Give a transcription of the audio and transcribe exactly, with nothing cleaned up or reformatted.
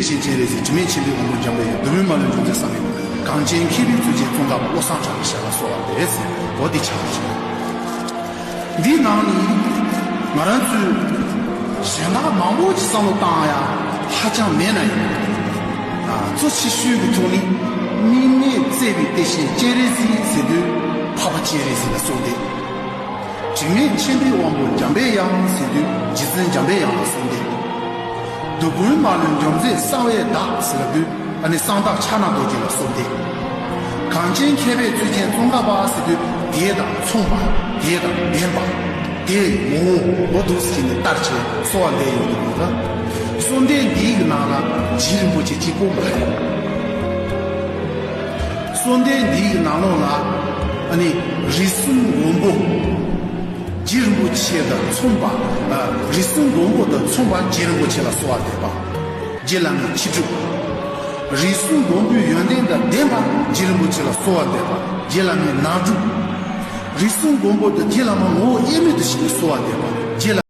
ཆེན་སྤྱན་རས་གཟིགས། དྲི་མེད་མཁྱེན་པའི་དབང་པོ་འཇམ་པའི་དབྱངས། བདུད་མོའི་མ་ལུས་འཇོམས་མཛད་བསམ་ཡས་པ། གངས་ཅན་མཁས་པའི་གཙུག་རྒྱན་ཙོང་ཁ་པ། བློ་བཟང་གྲགས་པའི་ཞལ་སྔ་གསོལ་བ་འདེབས་ཟེར། འོ་འདི་ཆགས་ཀྱི་འདུག་འདིའི་ནང་ནས་ང་རང་ཚོས་གཞན་དག་མང་པོ་ཅིག་བསམ་བློ་བཏང་ཡ་ཧ་ཅང་མེད་ན་ཡང་། ཨ། གཙོ་ཆེ་ཤོས་ཀྱི་ཐོག་ནས་དམིགས་མེད་བརྩེ་བའི་གཏེར་ཆེན་སྤྱན་རས་གཟིགས་ཟེར་དུས་འཕགས་པ་སྤྱན་རས་གཟིགས་ལ་གསོལ་འདེབས། དྲི་མེད་མཁྱེན་པའི་དབང་པོ་འཇམ་པའི་དབྱངས་ཟེར་དུས་རྗེ་བཙུན་འཇམ་པའི་དབྱངས་ལ་གསོལ་འདེབས། བདུད་མོའི་མ་ལུས་འཇོམས་མཛད་གསང་བའི་བདག་ཟེར་དུས་ཨ་ནི་གསང་བདག་ཕྱག་ན་རྡོ་རྗེ་ལ་གསོལ་འདེབས། གངས་ཅན་མཁས་པའི་གཙུག་རྒྱན་ཙོང་ཁ་པ་ཟེར་དུས་དེ་དང་མཚུངས་པ། དེ་དང་ལྡན་པ། དེའི་ངོ་བོ་འོ་འདུག་ཟེར་ནས་བསྟར་བྱས་གསོལ་བ་འདེབས་ཡོང་གི་འདུག་ལ། གསོལ་འདེབས་འདིའི་ནང་ལ་རྗེ་རིན་པོ་ཆེ་གཅིག་པོ་མ་རེད། གསོལ་འདེབས་འདིའི་ནང་ལོགས་ལ་ཨ་ནི་རིགས་གསུམ་མགོན་པོ་རྗེ་རིན་པོ་ཆེ་དང་མཚུངས་པ། ཨ། རིགས་གསུམ་མགོན་པོ་དང་མཚུངས་པ་རྗེ་རིན་པོ་ཆེ་ལ་གསོལ་བ་འདེབས་པ། རྗེ་བླ་མའི་ཁྱི་ཕྲུག་རིགས་གསུམ་མགོན་པོའི་ཡོན་ཏན་དང་ལྡན་པ་རྗེ་རིན་པོ་ཆེ་ལ་གསོལ་བ་འདེབས་པ། རྗེ་བླ་མའི་ནང་འཁྲུག་རིགས་གསུམ་མགོན་པོ་དང་རྗེ་བླ་མ་ངོ་བོ་དབྱེར་མེད་དུ་ཞིག་ནས་གསོལ་བ་འདེབས་པ། རྗེ་བླ་